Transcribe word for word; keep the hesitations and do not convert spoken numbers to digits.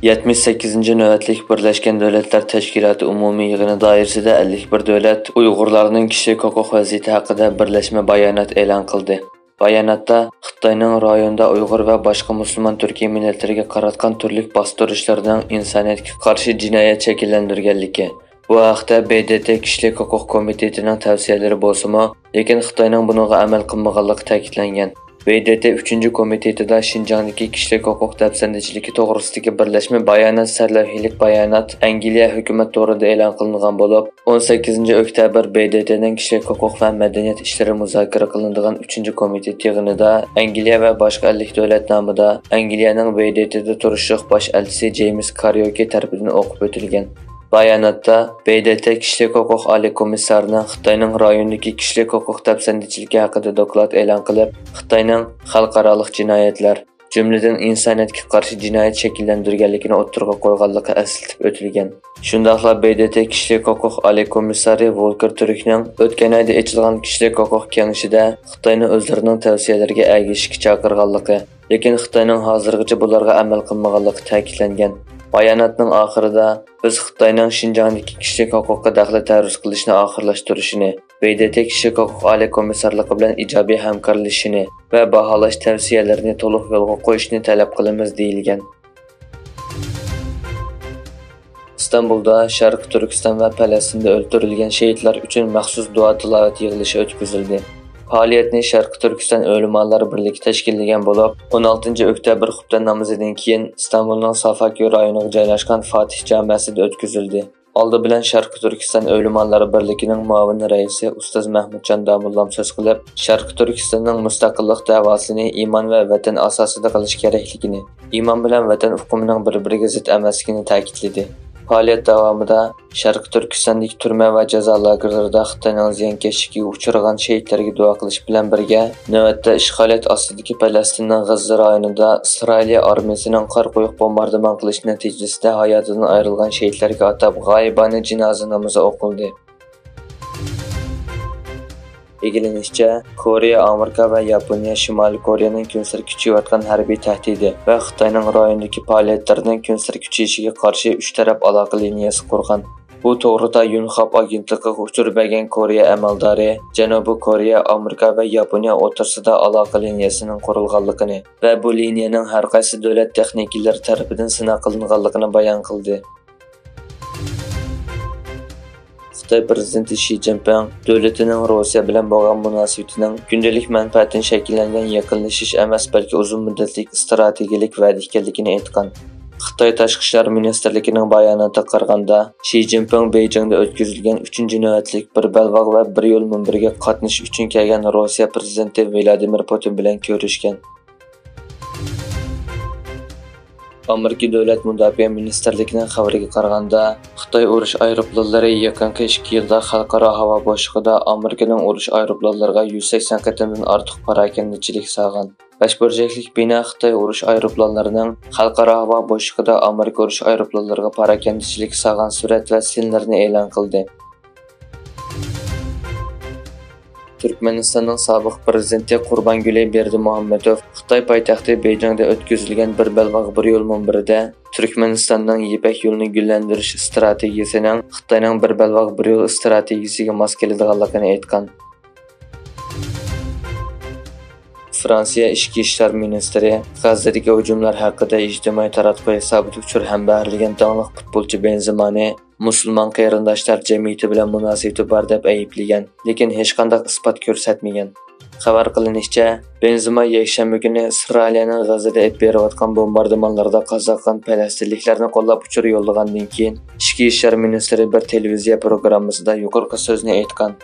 يەتمىش سەككىزىنچى نۆۋەتلىك بىرلەشكەن دۆلەتلەر تەشكىلاتى ئومۇمىي يىغىنى دائىرىسىدە ئەللىك بىر دۆلەت ئۇيغۇرلارنىڭ كىشىلىك ھوقۇق ۋەزىيىتى ھەققىدە بىرلەشمە بايانات ئېلان قىلدى. باياناتتا خىتاينىڭ رايوندا ئۇيغۇر ۋە باشقا مۇسۇلمان تۈركىي مىللەتلەرگە قاراتقان تۈرلۈك باستۇرۇشلىرىنىڭ ئىنسانىيەتكە قارشى جىنايەت شەكىللەندۈرگەنلىكى، بۇ ھەقتە ب د ت كىشىلىك ھوقۇق كومىتېتىنىڭ تەۋسىيەلىرى بولسىمۇ، لېكىن خىتاينىڭ بۇنىڭغا ئەمەل قىلمىغانلىقى تەكىتلەنگەن. ب د ت ئۈچىنچى كومىتېتىدا شىنجاڭدىكى كىشىلىك ھوقۇق دەپسەندىچىلىكى توغرىسىدىكى بىرلەشمە بايانات سەرلەۋھىلىك بايانات ئەنگلىيە ھۆكۈمەت تورىدا ئېلان قىلىنغان بولۇپ، ئون سەككىزىنچى ئۆكتەبىر ب د ت نىڭ كىشىلىك ھوقۇق ۋە مەدەنىيەت ئىشلىرى مۇزاكىرە قىلىنىدىغان ئۈچىنچى كومىتېت يىغىنىدا ئەنگلىيە ۋە باشقا ئەللىك دۆلەت نامىدا ئەنگلىيەنىڭ ب د ت دا تۇرۇشلۇق باش ئەلچىسى جېيمىس كاريوكى تەرىپىدىن ئوقۇپ ئۆتۈلگەن. باياناتتا ب د ت كىشىلىك ھوقۇق ئالىي كومىسسارىنىڭ خىتاينىڭ رايوندىكى كىشىلىك ھوقۇق دەپسەندىچىلىكى ھەققىدە دوكلات ئېلان قىلىپ، خىتاينىڭ خەلقئارالىق جىنايەتلەر، جۈملىدىن ئىنسانىيەتكە قارشى جىنايەت شەكىللەندۈرگەنلىكىنى ئوتتۇرىغا قويغانلىقى ئەسلىتىپ ئۆتۈلگەن. شۇنداقلا ب د ت كىشىلىك ھوقۇق ئالىي كومىسسارى ۋولكېر تۈركنىڭ ئۆتكەن ئايدا ئېچىلغان كىشىلىك ھوقۇق كېڭىشىدە خىتاينى ئۆزلىرىنىڭ تەۋسىيەلىرىگە ئەگىشىشكە چاقىرغانلىقى، لېكىن خىتاينىڭ ھازىرغىچە بۇلارغا ئەمەل قىلمىغانلىقى تەكىتلەنگەن. باياناتنىڭ ئاخىرىدا، بىز خىتاينىڭ شىنجاڭدىكى كىشىلىك ھوقۇققا دەخلى تەرۇز قىلىشنى ئاخىرلاشتۇرۇشىنى، ب د ت كىشىلىك ھوقۇق ئالىي كومىسسارلىقى بىلەن ئىجابىي ھەمكارلىشىشىنى ۋە باھالاش تەۋسىيەلىرىنى تولۇق يولغا قويۇشنى تەلەپ قىلىمىز، دېيىلگەن. ئىستانبۇلدا شەرقىي تۈركىستان ۋە پەلەستىندە ئۆلتۈرۈلگەن شېھىتلار ئۈچۈن مەخسۇس دۇئا تىلاۋەت يىغىلىشى ئۆتكۈزۈلدى. پائالىيەتنى شەرقىي تۈركىستان ئۆلىمالار بىرلىكى تەشكىللىگەن بولۇپ، ئون ئالتىنچى ئۆكتەبىر خۇپتەن نامىزىدىن كېيىن ئىستانبۇلنىڭ سافاكى رايونىغا جايلاشقان فاتىھ جامەسىدە ئۆتكۈزۈلدى. ئالدى بىلەن شەرقىي تۈركىستان ئۆلىمالار بىرلىكىنىڭ مۇئاۋىن رەئىسى ئۇستاز مەھمۇتجان داموللام سۆز قىلىپ، شەرقىي تۈركىستاننىڭ مۇستەقىللىق دەۋاسىنى ئىمان ۋە ۋەتەن ئاساسىدا قىلىش كېرەكلىكىنى، ئىمان بىلەن ۋەتەن ئۇقۇمىنىڭ بىر-بىرىگە زىت ئەمەسلىكىنى تەكىتلىدى. پائالىيەت داۋامىدا شەرقىي تۈركىستاندىكى تۈرمە ۋە جازا لاگېرلىرىدا خىتاينىڭ زىيانكەشلىكىگە ئۇچرىغان شېھىتلەرگە دۇئا قىلىش بىلەن بىرگە، نۆۋەتتە ئىشغالىيەت ئاستىدىكى پەلەستىننىڭ غەززە رايونىدا ئىسرائىلىيە ئارمىيىسىنىڭ قارا قويۇق بومباردىمان قىلىشى نەتىجىسىدە ھاياتىدىن ئايرىلغان شېھىتلەرگە ئاتاپ غايىبانە جىنازا نامىزى ئوقۇلدى. ئىگىلىنىشىچە، كورېيە ئامېرىكا ۋە ياپونىيە شىمالىي كورېيەنىڭ كۈنسېرى كۈچىيىۋاتقان ھەربىي تەھدىتى ۋە خىتاينىڭ رايوندىكى پائالىيەتلىرىنىڭ كۈنسېرى كۈچىيىشىگە قارشى ئۈچ تەرەپ ئالاقە لىنىيەسى قۇرغان. بۇ توغرىدا يونخاپ ئاگېنتلىقىغا ئۇچۇر بەرگەن كورېيە ئەمەلدارى جەنۇبىي كورېيە ئامېرىكا ۋە ياپونىيە ئوتتۇرىسىدا ئالاقە لىنىيەسىنىڭ قۇرۇلغانلىقىنى ۋە بۇ لىنىيەنىڭ ھەر قايسى دۆلەت تېخنىكلىرى تەرىپىدىن سىناق قىلىنغانلىقىنى بايان قىلدى. خىتاي پىرېزىدېنتى شى جىنپىڭ دۆلىتىنىڭ روسىيە بىلەن بولغان مۇناسىۋىتىنىڭ كۈندىلىك مەنپەئەتتىن شەكىللەنگەن يېقىنلىشىش ئەمەس، بەلكى ئۇزۇن مۇددەتلىك ئىستراتېگىيەلىك ۋەدە ئىكەنلىكىنى ئېيتقان. خىتاي تاشقى ئىشلار مىنىستىرلىكىنىڭ باياناتىغا قارىغاندا، شى جىنپىڭ بېيجىڭدا ئۆتكۈزۈلگەن ئۈچىنچى نۆۋەتلىك بىر بەلباغ ۋە بىر يول مۇنبىرىگە قاتنىشىش ئۈچۈن كەلگەن روسىيە پىرېزىدېنتى ۋلادىمىر پۇتىن بىلەن كۆرۈشكەن. ئامېرىكا دۆلەت مۇداپىئە مىنىستىرلىكىنىڭ خەۋىرىگە قارىغاندا، خىتاي ئۇرۇش ئايروپىلانلىرى يېقىنقى ئىككى يىلدا خەلقئارا ھاۋا بوشلۇقىدا ئامېرىكىنىڭ ئۇرۇش ئايروپىلانلىرىغا يۈز سەكسەن قېتىمدىن ئارتۇق پاراكەندىچىلىك سالغان. بەشبۇرجەكلىك بىنا خىتاي ئۇرۇش ئايروپىلانلىرىنىڭ خەلقئارا ھاۋا بوشلۇقىدا ئامېرىكا ئۇرۇش ئايروپىلانلىرىغا پاراكەندىچىلىك سالغان سۈرەت ۋە سىنلىرىنى ئېلان قىلدى. تۈركمەنىستاننىڭ سابىق پىرېزىدېنتى قۇربانگۈلى بېردىمۇھەممەتوف خىتاي پايتەختى بېيجىڭدا ئۆتكۈزۈلگەن بىر بەلباغ بىر يول مۇنبىرىدە تۈركمەنىستاننىڭ يىپەك يولىنى گۈللەندۈرۈش ئىستراتېگىيىسىنىڭ خىتاينىڭ بىر بەلباغ بىر يول ئىستراتېگىيىسىگە ماس كېلىدىغانلىقىنى ئېيتقان. فرانسىيە ئىچكى ئىشلار مىنىستىرى غەززىدىكى ھۇجۇملار ھەققىدە ئىجتىمائىي تاراتقۇ ھېسابىدا ئۇچۇر ھەمبەھىرلىگەن داڭلىق پۇتبولچى بېنزېمانى مۇسۇلمان قېرىنداشلار جەمئىيىتى بىلەن مۇناسىۋىتى بار دەپ ئەيىبلىگەن، لېكىن ھېچقانداق ئىسپات كۆرسەتمىگەن. خەۋەر قىلىنىشىچە، بېنزېما يەكشەنبە كۈنى ئىسرائىلىيەنىڭ غەززىدە ئېلىپ بېرىۋاتقان بومباردىمانلىرىدا قازا قىلغان پەلەستىنلىكلەرنى قوللاپ ئۇچۇر يوللىغاندىن كېيىن، ئىچكى ئىشلار مىنىستىرى بىر تېلېۋىزىيە پروگراممىسىدا يۇقىرىقى سۆزنى ئېيتقان.